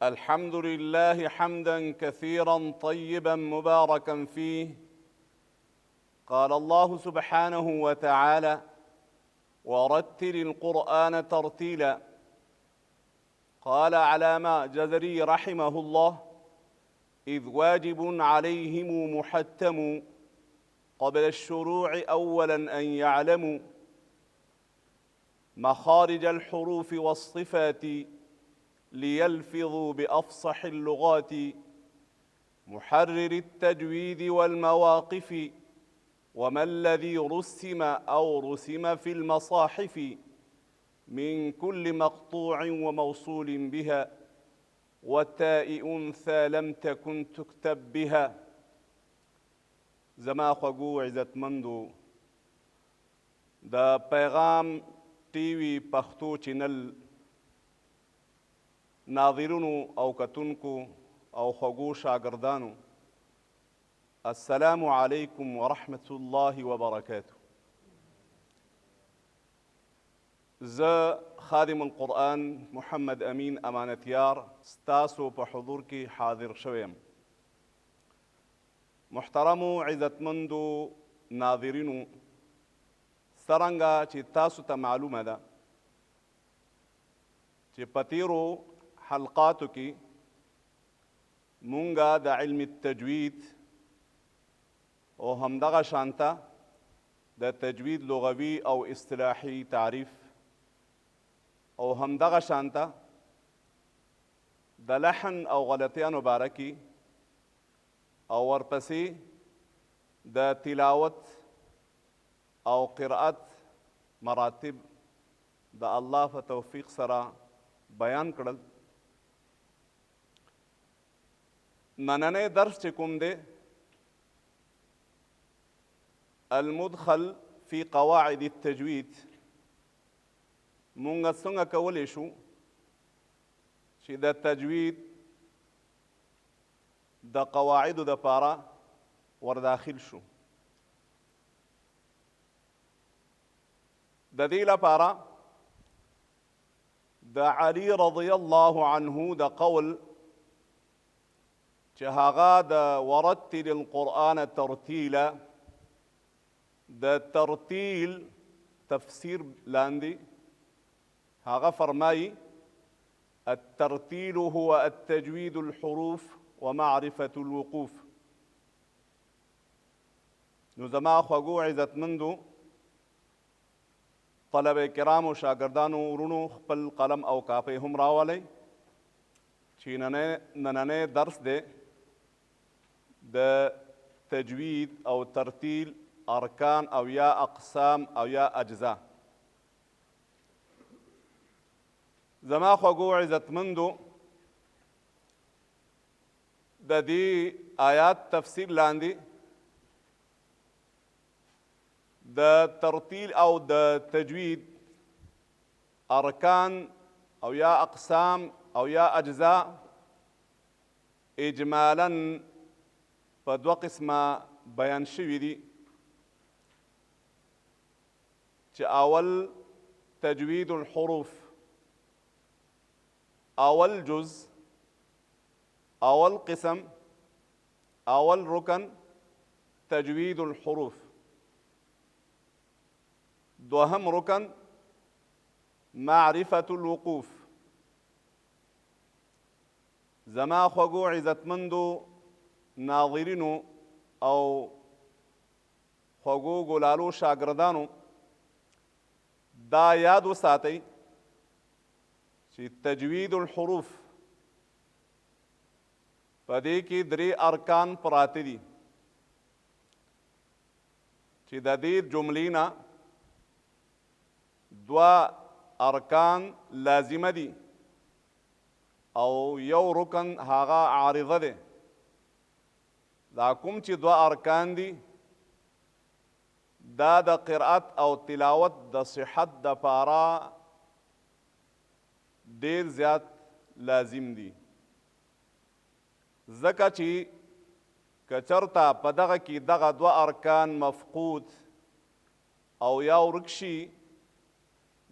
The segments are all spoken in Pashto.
الحمد لله حمدا كثيرا طيبا مباركا فيه. قال الله سبحانه وتعالى: ورتل القرآن ترتيلا. قال علامة جزري رحمه الله: إذ واجب عليهم محتم قبل الشروع أولا أن يعلموا مخارج الحروف والصفات ليلفظوا بأفصح اللغات، محرر التجويد والمواقف، وما الذي رسم أو رسم في المصاحف من كل مقطوع وموصول بها، وتاء أنثى لم تكن تكتب بها. زما خوږو عزتمندو، د پیغام ټي وي پښتو چینل ناظرونو او کتونکو او خوږو شاګردانو، السلام علیکم ورحمة الله وبرکاته. زه خادم القرآن محمد امین امانتیار ستاسو په حضور کې حاضر شوی یم. محترمو عزتمندو ناظرینو، څرنګه چې تاسو ته معلومه ده چې په تیرو حلقاتو کې مونږه د علم التجوید او همدغه شانته د تجوید لغوي او اصطلاحي تعریف او همدغه شانته د لحن او غلطیانو باره کې او ورپسې د تلاوت او قرأت مراتب د الله په توفیق سره بیان کړل. نننی درس چې کوم دی، المدخل فی قواعد التجوید، مونږ څنګه کولی شو چې د تجوید د قواعدو دپاره ورداخل شو. د دې لپاره د علی رضی الله عنه د قول چې هغه د ورتل القرآن ترتیلا، د ترتیل تفسیر لاندې هغه فرمایي: الترتيل هو التجويد الحروف ومعرفة الوقوف. نو زما خوږو عزتمندو طلبه کرامو، شاګردانو، ورونو، خپل قلم او کاپۍ هم راولئ چې نننی درس دی د تجوید او ترتیل ارکان او یا اقسام او یا اجزا. زما خوږو عزتمندو، د دې آیات تفسیر لاندې د ترتیل او د تجوید ارکان او یا اقسام او یا اجزا اجمالا په دوه قسمه بیان شوي دي، چې اول تجوید الحروف، اول جز، اول قسم، اول رکن تجوید الحروف، دوهم رکن معرفة الوقوف. زما خوږو عزتمندو ناظرینو او خوږو ګلالو شاګردانو، دا یاد وساتئ چې تجوید الحروف په دې کې درې ارکان پراته دي، چې د دې جملې نه دوه ارکان لازمه دي او یو رکن هغه عارضه دی. دا کوم چې دوه ارکان دي، دا د قرأت او تلاوت د صحت د پاره ډیر زیات لازم دي، ځکه چې که چرته په دغه کې دغه دوه ارکان مفقود او یا ورک شي،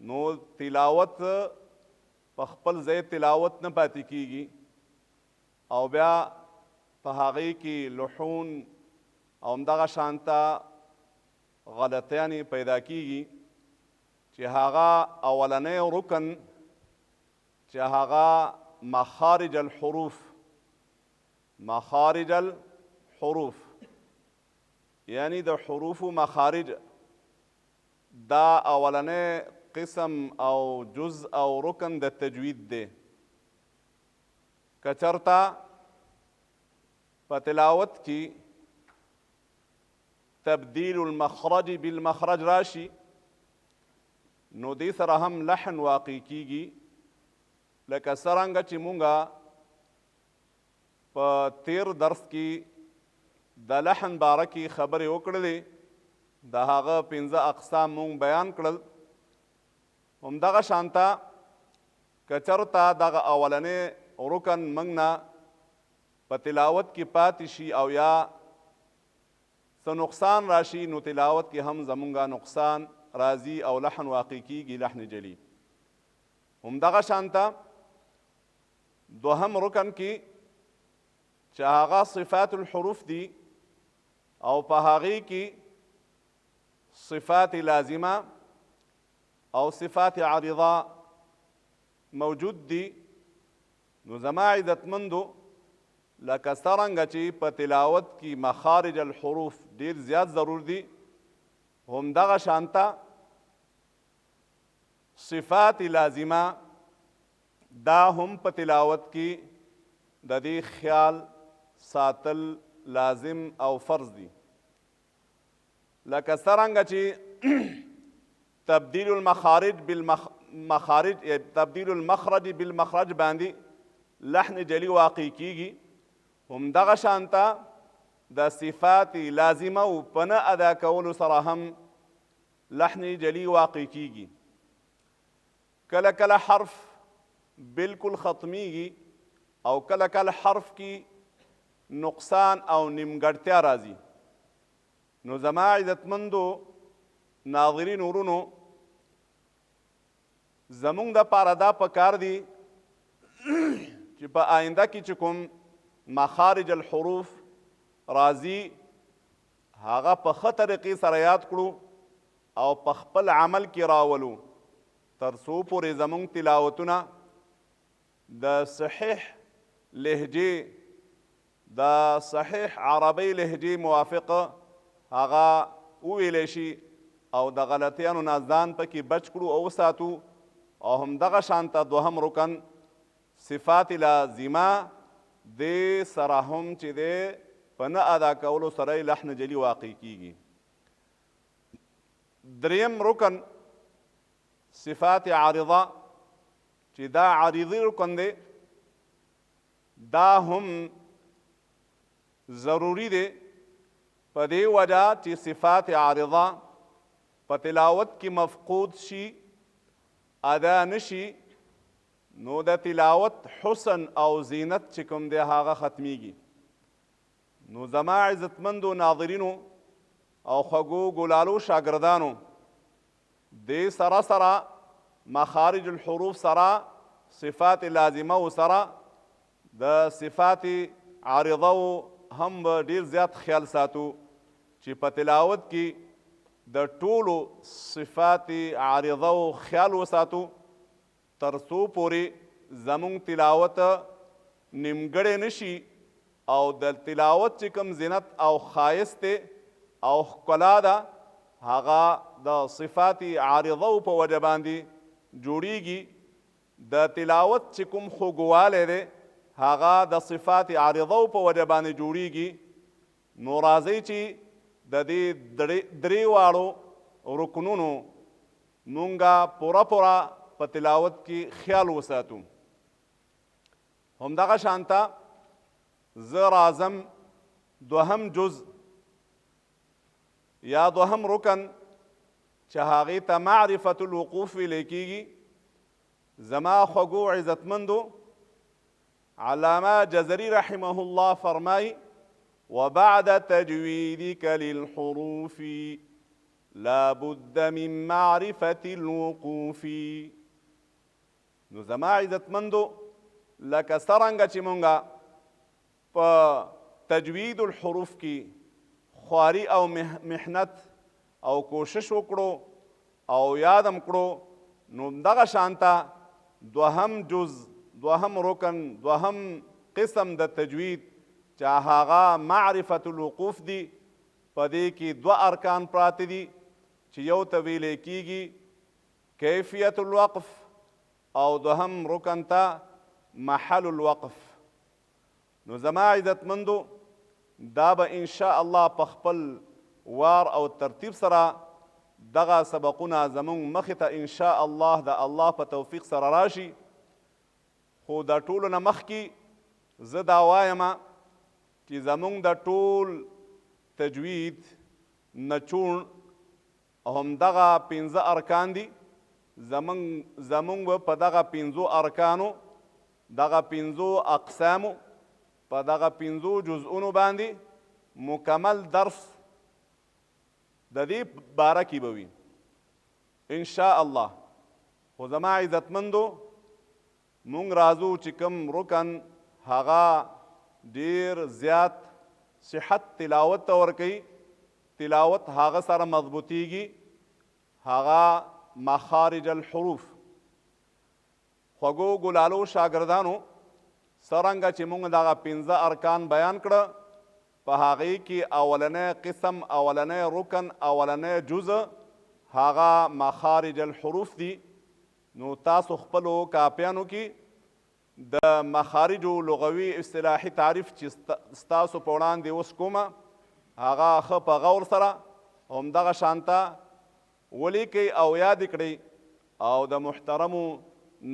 نو تلاوت په خپل ځای تلاوت نه پاتې کیږي. او بیا په هغې کې لحون او همدغه شانته غلطیانې پیدا کیږي، چې هغه اولنی رکن چې هغه مخارج الحروف، مخارج الحروف یعنی د حروف مخارج، دا اولنی قسم او جز او رکن د تجوید دی. که چرته په تلاوت کې تبدیل المخرج بالمخرج راشي نو دې سره هم لحن واقع کیږي، لکه څرنګه چې مونږه په تیر درس کې د لحن باره کې خبرې وکړلې، د هغه 5 اقسام مونږ بیان کړل. همدغه شانته که چرته دغه اولنی رکن موږ نه په تلاوت کې پاتې شي او یا څه نقصان راشي نو تلاوت کې هم زمونږه نقصان راځي او لحن واقع کیږي، لحن جلی. همدغه شانته دوهم رکن کې چې هغه صفات الحروف دي او په هغې کې صفات لازمه او صفات عارضه موجود دي. نو زما عزتمندو، لکه څرنګه چې په تلاوت کې مخارج الحروف ډیر زیات ضرور دي، همدغه شانته صفات لازمه دا هم په تلاوت کې د دې خیال ساتل لازم او فرض دي. لکه څرنګه چې تبدیل المخارج بالمخارج، تبدیل المخرج بالمخرج باندې لحن جلی واقع کیږي، همدغه شانته د صفات لازمه او په نه ادا کولو سره هم لحن جلی واقع کیږي. کله کله حرف بالکل ختمیږي او کله کله حرف کې نقصان او نیمګړتیا راځي. نو زما عزتمندو ناظرین ورونو، زمونږ د پاره دا پکار دي چې په آینده کې چې کوم مخارج الحروف راځي هغه په ښه طریقې سره یاد کړو او په خپل عمل کې راولو، تر څو پورې زمونږ تلاوتونه د صحیح لهجې، د صحیح عربۍ لهجې موافق هغه وویلی شي او د غلطیانو نه ځان پکې بچ کړو او وساتو. او همدغه شانته دوهم رکن صفات لازمه دې سره هم چې دی په نه ادا کولو سره یې لحن جلی واقع کیږي. دریم رکن صفات عارضه چې دا عارضي رکن دی، دا هم ضروری دی په دې وجه چې صفات عارضه په تلاوت کې مفقود شي، ادا نشي، نو د تلاوت حسن او زینت چې کوم دی هغه ختمیږي. نو زما عزتمندو ناظرینو او خوږو ګلالو شاګردانو، دې سره سره مخارج الحروف سره صفات لازمه و سره د صفات عارضه و هم ډیر زیات خیال ساتو چې په تلاوت کې د ټولو صفات عارضه و خیال وساتو، تر څو پورې زمونږ تلاوت نیمګړی نشي او د تلاوت چې کوم زینت او ښایست دی او ښکلا ده هغه د صفات عارضه په وجه باندې جوړیږي. د تلاوت چې کوم خوږوالی دی هغه د صفات عارضه په وجه باندې جوړیږي. نو راځئ چې د دې درې واړو رکنونو مونږه پوره پوره په تلاوت کې خیال وساتو. همدغه شانته زه راځم دوهم جز یا دوهم رکن چې هغې ته معرفت الوقوف ویلی کیږي. زما خوږو عزتمندو، علامه جزري رحمه الله فرمای: وبعد تجويدك للحروف لا بد من معرفة الوقوف. نو زما عزتمندو، لکه څرنګه چې مونږه په تجوید الحروف کې خواري او محنت او کوشش وکړو او یادم کړو، نو دغه شانته دوهم جز، دوهم رکن، دوهم قسم د تجوید چې هغه معرفت الوقوف دی، په دې کې دوه ارکان پراته دي چې یو ته ویلی کیږي کیفیت الوقف او دوهم رکن ته محل الوقف. نو زما عزتمندو، دا به ان شاء الله په خپل وار او ترتیب سره دغه سبقونه زمونږ مخې ته ان شاء الله د الله په توفیق سره راشي. خو د ټولو نه مخکې زه دا وایم چې زمونږ د ټول تجوید نچوڼ همدغه 5 ارکان دي. زمونږ په دغه 5 ارکانو، دغه 5 اقسامو، په دغه 5 جزءونو باندې مکمل درس د دې باره کې به وي ان شاء الله. خو زما عزتمندو، مونږ راځو چې کوم رکن هغه ډیر زیات صحت تلاوت ته ورکوي، تلاوت هغه سره مضبوطیږي، هغه مخارج الحروف. خوږو ګلالو شاګردانو، څرنګه چې مونږ دغه 5 ارکان بیان کړه، په هغې کې اولنی قسم، اولنی رکن، اولنی جز هغه مخارج الحروف دي. نو تاسو خپلو کاپیانو کې د مخارجو لغوي اصطلاحي تعریف چې ستاسو په وړاندې اوس کومه، هغه ښه په غور سره همدغه شانته ولیکئ او یاد کړئ. او د محترمو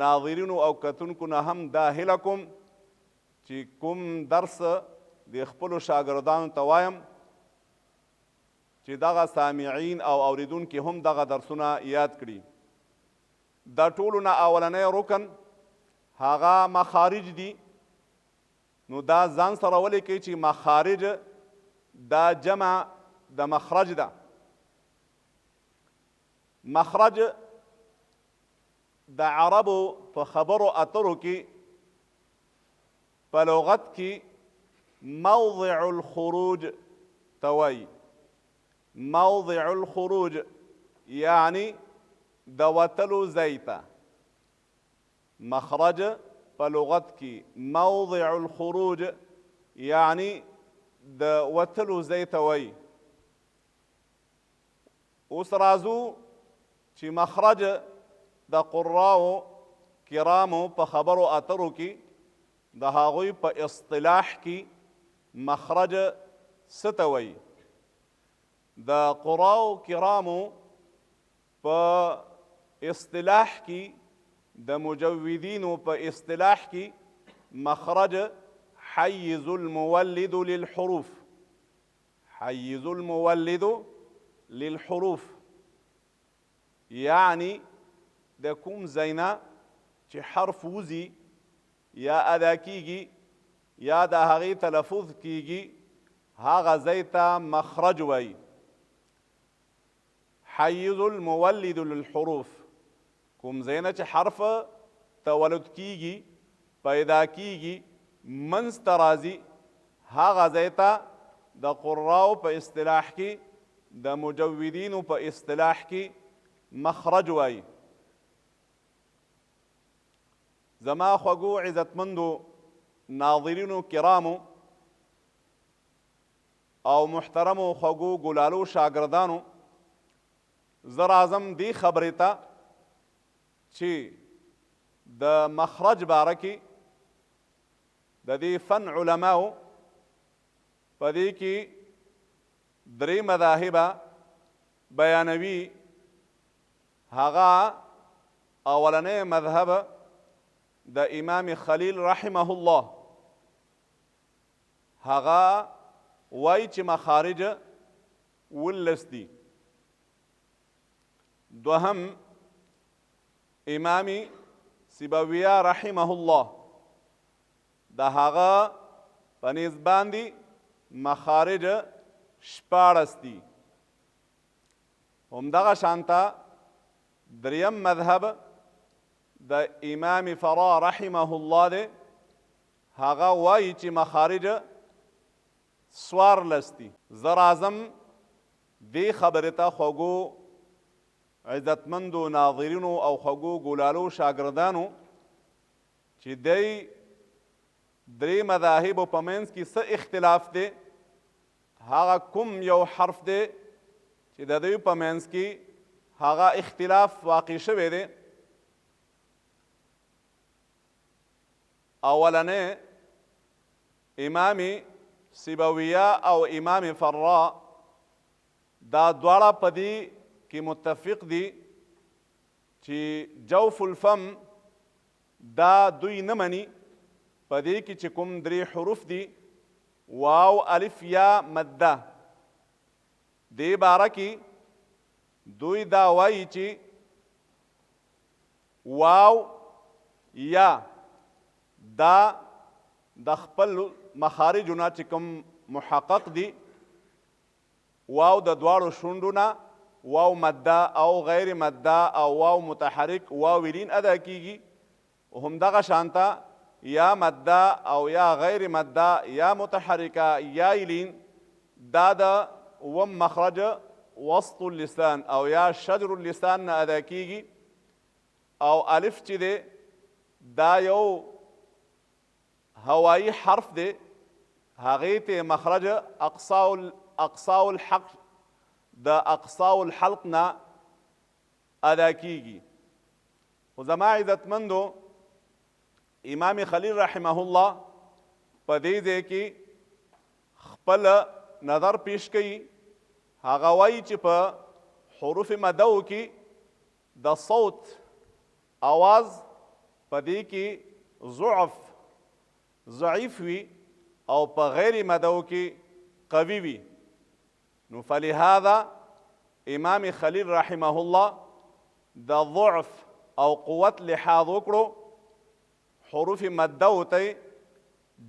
ناظرینو او کتونکو نه هم دا هیله کوم چې کوم درس د خپلو شاګردانو ته وایم چې دغه سامعین او اوریدونکي هم دغه درسونه یاد کړي. د ټولو نه اولنی رکن هغه مخارج دي. نو دا ځان سره ولیکئ چې مخارج دا جمع د مخرج ده. مخرج د عربو په خبرو اترو کې په لغت کې موضع الخروج ته وایي. موضع الخروج یعنی د وتلو ځای ته. مخرج په لغت کې موضع الخروج یعنی د وتلو ځای ته وایي. اوس راځو چې مخرج د قراو کرامو په خبرو اترو کې د هغوی په اصطلاح کې مخرج څه ته وایي. د قراو کرامو په اصطلاح کې، د مجودینو په اصطلاح کې مخرج حیز المولد للحروف، حیز المولد للحروف یعنی د کوم ځای نه چې حرف وځي یا ادا کیږي یا د هغې تلفظ کیږي، هغه ځای ته مخرج وایي. حیز المولد للحروف، کوم ځای نه چې حرف تولد کیږي، پیدا کیږي، منځ ته راځي، هغه ځای ته د قراو په اصطلاح کې، د مجودینو په اصطلاح کې مخرج وایي. زما خوږو عزتمندو ناظرینو کرامو او محترمو خوږو ګلالو شاګردانو، زه راځم دې خبرې ته چې د مخرج باره کې د دې فن علماو په دې کې درې مذاهبه بیانوي. هغه اولنی مذهب د امام خلیل رحمه الله، هغه وایي چې مخارج 19 دي. دوهم امام سیبویه رحمه الله، د هغه په نزد باندې مخارج 16 دي. همدغه شانته دریم مذهب د امام فرا رحمه الله دی، هغه وایي چې مخارج 14 دي. زه راځم دې خبرې ته، خوږو عزتمندو ناظرینو او خوږو ګلالو شاګردانو، چې دی درې مذاهبو په منځ کې څه اختلاف دی، هغه کوم یو حرف دی چې د دوی په منځ کې هغه اختلاف واقع شوی دی. اولنې امام سیبویه او امام فرا دا دواړه په دې کې متفق دي چې جوف الفم دا دوی نه مني. په دې کې چې کوم درې حروف دي، واو الف یا مده، دې باره کې دوی دا وایي چې واو یا دا د خپل مخارجو نه چې کوم محقق دي، واو د دواړو شونډو نه، واو مده او غیر مده او واو متحرک واو لین ادا کیږي. همدغه شانته یا مده او یا غیر مده یا متحرکه یا لین، دا د اووم مخرج وسط اللسان او یا شجر اللسان نه ادا کیږي. او الف چې دی دا یو هوایی حرف دی، هغې ته مخرج اقصاء الحق د اقصاء الحلق نه ادا کیږي. خو زما عزتمندو، امام خلیل رحمه الله په دې ځای کې خپل نظر پیش کوي. هغه وایي چې په حروف مدو کې د صوت آواز په دې کې ضعف ضعیف وي او په غیر مدو کې قوي وي. نو فلهذا امام خلیل رحمه الله د ضعف او قوت لحاظ وکړو، حروف مدو ته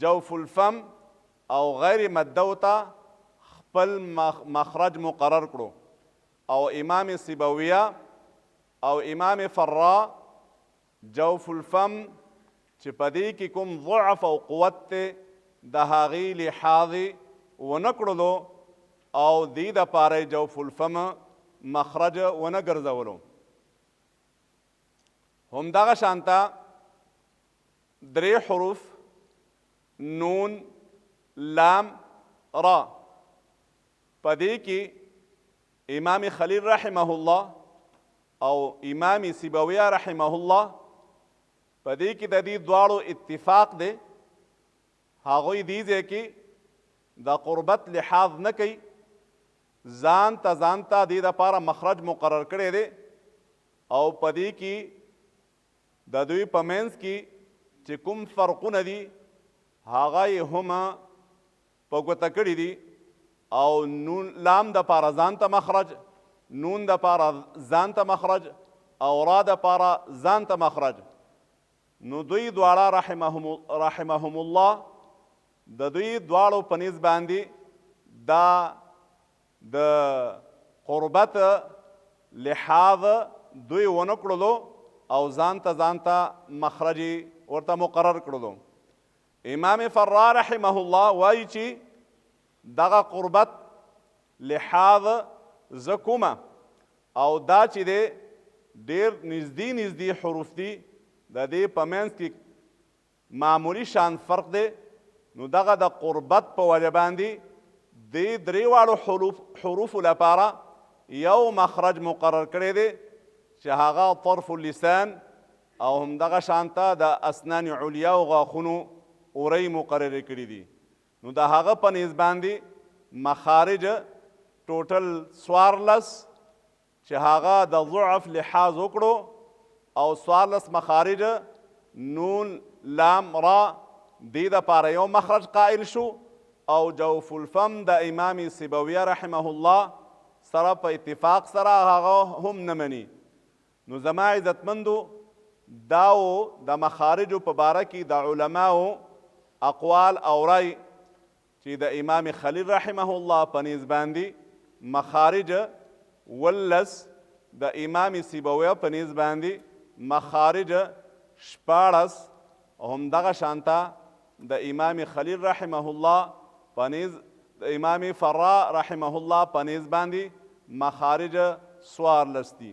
جوف الفم او غیر مدو ته خپل مخرج مقرر کړو. او امام سیبویه او امام فرا جوف الفم چې په دې کې کوم ضعف او قوت دی د هغې لحاظ ونه کړلو او دې دپاره یې جوف الفم مخرج ونه ګرځولو. همدغه شانته درې حروف نون لام را، په دې کې امام خلیل رحمه الله او امام سیبویه رحمه الله په دې کې د دې دواړو اتفاق دی. هغوی دې ځای کې د قربت لحاظ نه کوي، ځان ته ځان ته دې دپاره مخرج مقرر کړی دی. او په دې کې د دوی په منځ کې چې کوم فرقونه دي هغه یې هم په ګوته کړي دي. او نون لام د پاره ځان ته مخرج، نون د پاره ځان ته مخرج او را د پاره ځان ته مخرج. نو دوی دواړه رحمهم الله د دوی دواړو په نس باندې دا د قربت لحاظ دوی ونه کړلو او ځان ته ځان ته مخرج ورته مقرر کړلو. امام فرا رحمه الله وایي چې دغه قربت لحاظ زه کومه او دا چې دی ډېر نږدې نږدې حروف دي، د دې په منځ کې معمولي شان فرق دی. نو دغه د قربت په وجه باندې دې درې واړو حروفو لپاره یو مخرج مقرر کړی دی چې هغه طرف اللسان او همدغه شانته د اسنان علیا او غاښونو اورۍ مقررې کړي دي. نو د هغه په نیز باندې مخارج ټوټل 14 چې هغه د ضعف لحاظ وکړو او 14 مخارج نون لام را دې دپاره یو مخرج قائل شو. او جوف الفم د امام سیبویه رحمه الله سره په اتفاق سره هغه هم نه مني. نو زما عزتمندو، داو د مخارجو په باره کې د علماو اقوال او رای چې د امام خلیل رحمه الله په نیز باندې مخارج 19، د امام سیبویه په نیز باندې مخارج 16، همدغه شانته د امام خلیل رحمه الله په نیز د امام فرا رحمه الله په نیز باندې مخارج 14 دي.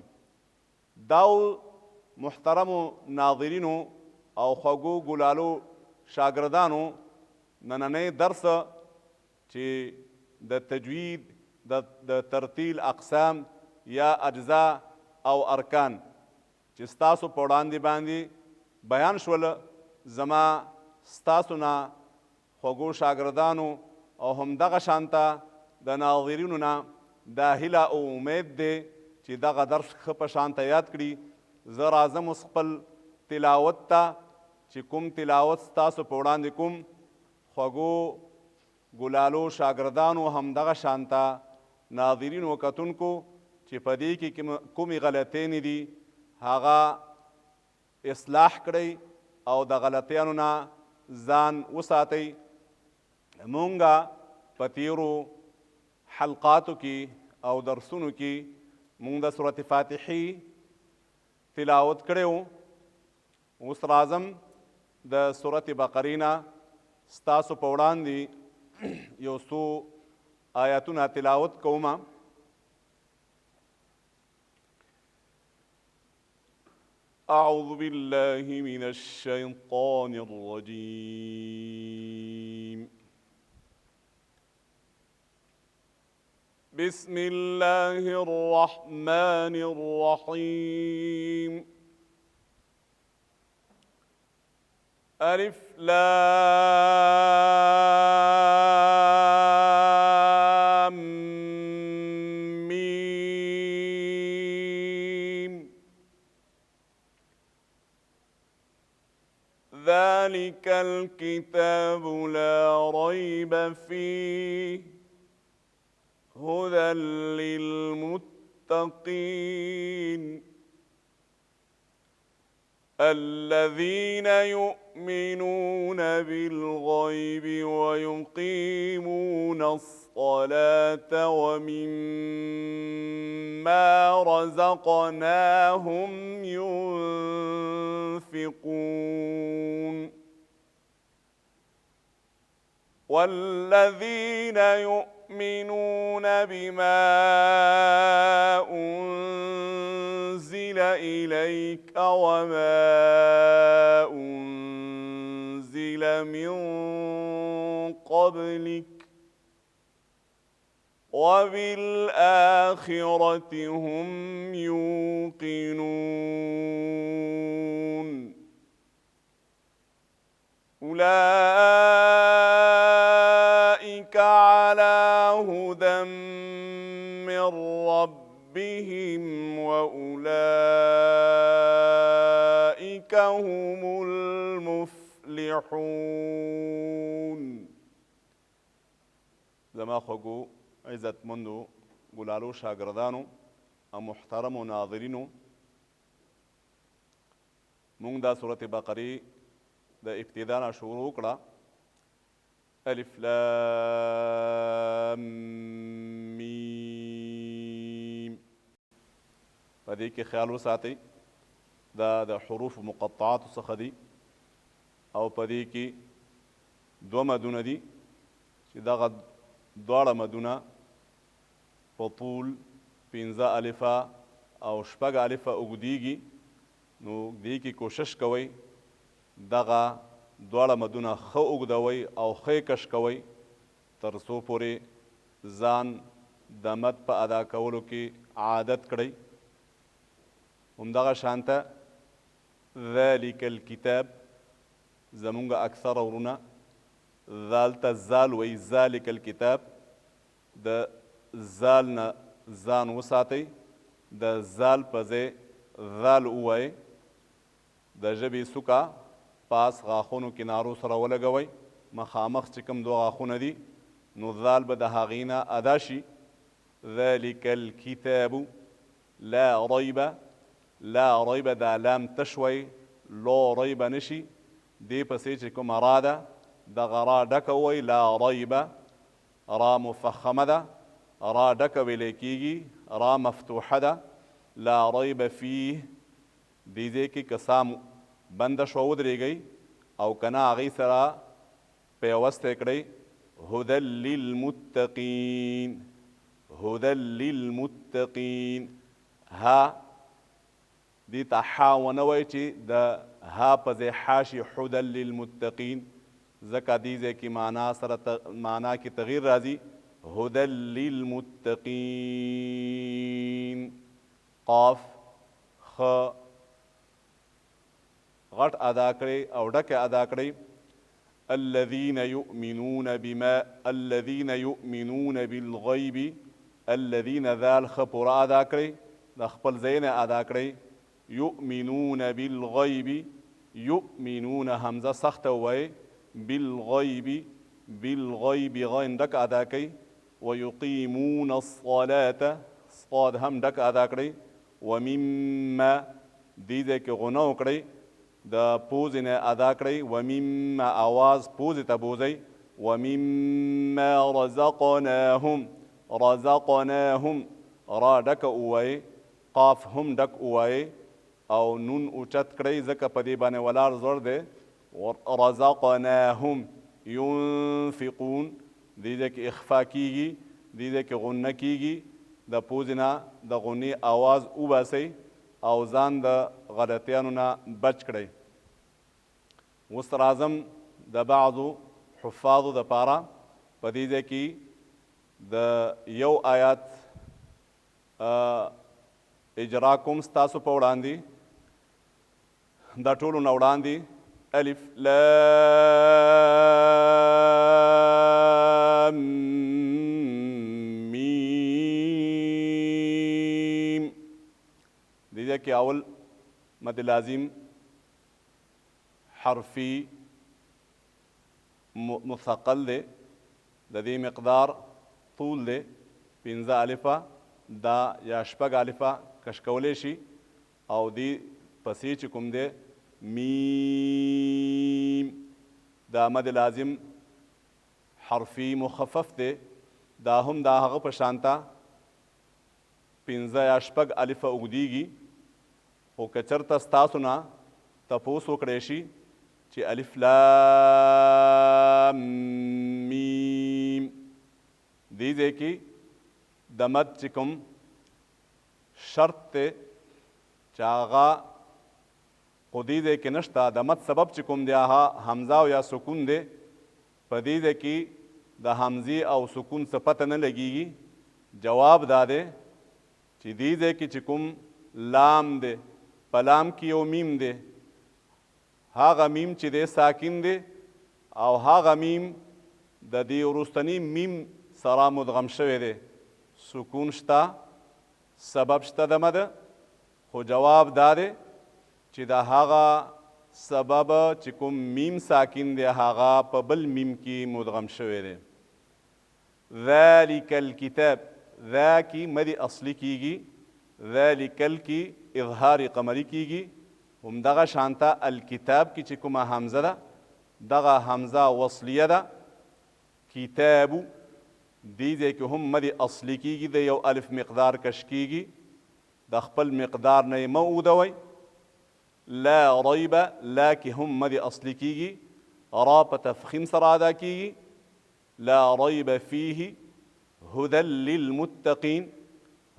دا وو محترمو ناظرینو او خوږو ګلالو شاګردانو نننی درس چې د تجوید د ترتیل اقسام یا اجزا او ارکان چې ستاسو په وړاندې باندې بیان شول. زما ستاسو نه خوږو شاګردانو او هم دغه شانته د ناظرینو نه دا هیله او امید دی چې دغه درس ښه په شانته یاد کړي. زه راځم اوس خپل تلاوت ته چې کوم تلاوت ستاسو په وړاندې کوم. خوږو ګلالو شاګردانو هم دغه شانته ناظرینو کتونکو چې په دې کې کومې غلطۍ نه دي هغه اصلاح کړئ او د غلطیانو نه ځان وساتئ. مونږه په تیرو حلقاتو کې او درسونو کې مونږ د سورة فاتحې تلاوت کړی و. اوس راځم د سورة بقرې نه ستاسو په وړاندې یو څو آیاتونه تلاوت کوم. أعوذ بالله من الشيطان الرجيم. بسم الله الرحمن الرحيم. ألف لام ميم ذلك الكتاب لا ريب فيه هدى للمتقين الذين يؤمنون بالغيب ويقيمون الصلاة ومما رزقناهم ينفقون والذين يؤمنون بما أنزل إليك وما أنزل من قبلك وبالآخرة هم يوقنون. أولئك على هدى من ربهم وأولئك هم المفلحون. زما خوږو عزتمندو ګلالو شاګردانو او محترمو ناظرینو، مونږ دا سورة بقرې د ابتدا نه شروع کړه. الف لام میم. په دې کې خیال وساتئ دا د حروف مقطعاتو څخه دي او په دې کې دوه مدونه دي چې دغه دواړه مدونه په طول 5 الفه او 6 الفه اوږدېږي. نو دې کې کوشش کوئ دغه دواړه مدونه ښه اوږدوئ او ښه یې کش کوئ تر څو پورې ځان د مد په ادا کولو کې عادت کړئ. همدغه شانته ذلک الکتاب زمونږ اکثره ورونه ذال ته زال وایي. ذلک الکتاب د زال نه ځان وساتئ، د زال په ځای ذال ووایئ. د ژبې سوکه پاس غاښونو کنارو سره ولګوئ، مخامخ چې کوم دوه غاښونه دي نو ذال به د هغې نه ادا شي. ذلک الکتاب لا ریب، لا ریب دا لام تش وایي، لو ریب نشي. دې پسې چې کومه را ده دغه را ډکه ووایي، لا ریب، را مفخمه ده، را ډکه ویلی کېږي، را مفتوحه ده. لا ریب فیه، دې ځای کې که سا بنده شوه ودرېږئ او که نه هغې سره پیوستی کړئ. هدى للمتقین، هدى للمتقین. ها دې ته حا ونه وایي چې د ها په ځای حا شي، هدى للمتقین، ځکه دې ځای کې معنا سره معنا کې تغییر راځي. هدى للمتقین. قاف خ غټ ادا کړئ او ډکه ادا کړئ. الذين يؤمنون بما، الذين يؤمنون بالغيب، الذين ذال خ پوره ادا کړئ، د خپل ځای نه ادا کړئ. يؤمنون بالغيب، يؤمنون همزه سخته ووایئ، بالغيب، بالغيب غین ډک ادا کړئ. ويقيمون الصلاة، صاد هم ډک ادا کړئ. ومما، دې ځای کې غنه وکړئ، د پوزې نه ادا کړئ. ومما اواز پوزې ته بوځئ. ومما رزقناهم، رزقناهم را ډکه ووایئ، قاف هم ډک ووایئ او نون اوچت کړئ، ځکه په دې باندې ولاړ زور دی. رزقناهم ينفقون، دې ځای کې اخفا کیږي، دې ځای کې غنه کیږي، د پوزې نه د غنې اواز وباسئ او ځان د غلطیانو نه بچ کړئ. اوس راځم د بعضو حفاظو دپاره په دې ځای کې د یو آیات اجرا کوم ستاسو په وړاندې. د ټولو نه وړاندې الف لام میم. دې ځای کې اول مد لازم حرفي مثقل دی، د دې مقدار طول دی 5 الفه دا یا 6 الفه کش کولی شي، او دې پسې چې کوم دی میم، دا مد لازم حرفي مخفف دی، دا هم دا هغه په شانته 5 یا 6 الفه اوږدېږي. خو که چېرته ستاسو نه تپوس وکړی شي چې الف لام میم، دې ځای کې د مد چې کوم شرط دی چې هغه خو دې ځای کې نشته، د مد سبب چې کوم دی هغه همزه او یا سکون دی، په دې ځای کې د همزې او سکون څه پته نه لګېږي. جواب دا دی چې دې ځای کې چې کوم لام دی، په لام کې یو میم دی، هغه میم چې دی ساکن دی، او هغه میم د دې وروستني میم سره مدغم شوی دی، سکون شته، سبب شته د مد. خو جواب دا دی چې د هغه سبب چې کوم میم ساکن دی هغه په بل میم کې مدغم شوی دی. ذلك الكتاب، ذا کې مد اصلي کیږي، ذلك کې اظهار قمري کیږي. هم دغه شانته الکتاب کې چې کومه همزه ده دغه همزه وصلیه ده، کتاب دې ځای کې هم مد اصلي کیږي، د یو الف مقدار کش کیږي، د خپل مقدار نه یې مه اوږدوئ. لا ریب، لا کې هم مد اصلي کیږي، را په تفخیم سره ادا کیږي. لا ریب فیه هدى للمتقین،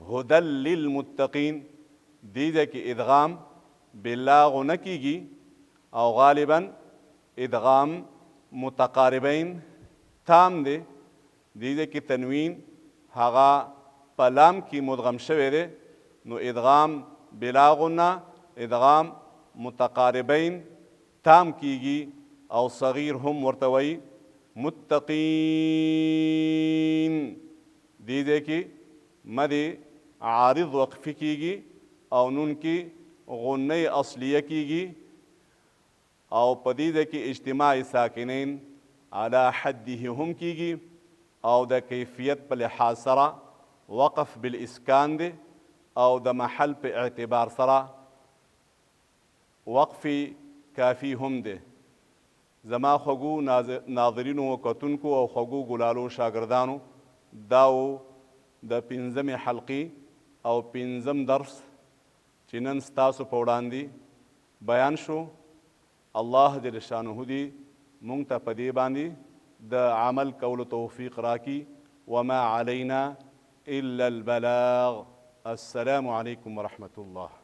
هدى للمتقین، دې ځای کې ادغام بلا غنه کیږي، او غالبا ادغام متقاربین تام دی. دې ځای کې تنوین هغه په لام کې مدغم شوی دی، نو ادغام بلا غنه، ادغام متقاربین تام کیږي، او صغیر هم ورته وایي متقین. دې ځای کې مد عارض وقفي کیږي، او نون کې غنه اصلیه کیږي، او په دې ځای کې اجتماع ساکنین علی حده هم کیږي، او د کیفیت په لحاظ سره وقف بالاسکان دی، او د محل په اعتبار سره وقف کافی هم دی. زما خوږو ناظرینو او کتونکو او خوږو ګلالو شاګردانو، دا و د 5مې حلقې او 5م درس چې نن ستاسو په وړاندې بیان شو. الله جل شانه دې مونږ ته په دې باندې د عمل کولو توفیق راکړي. وما علینا الا البلاغ. السلام علیکم ورحمة الله.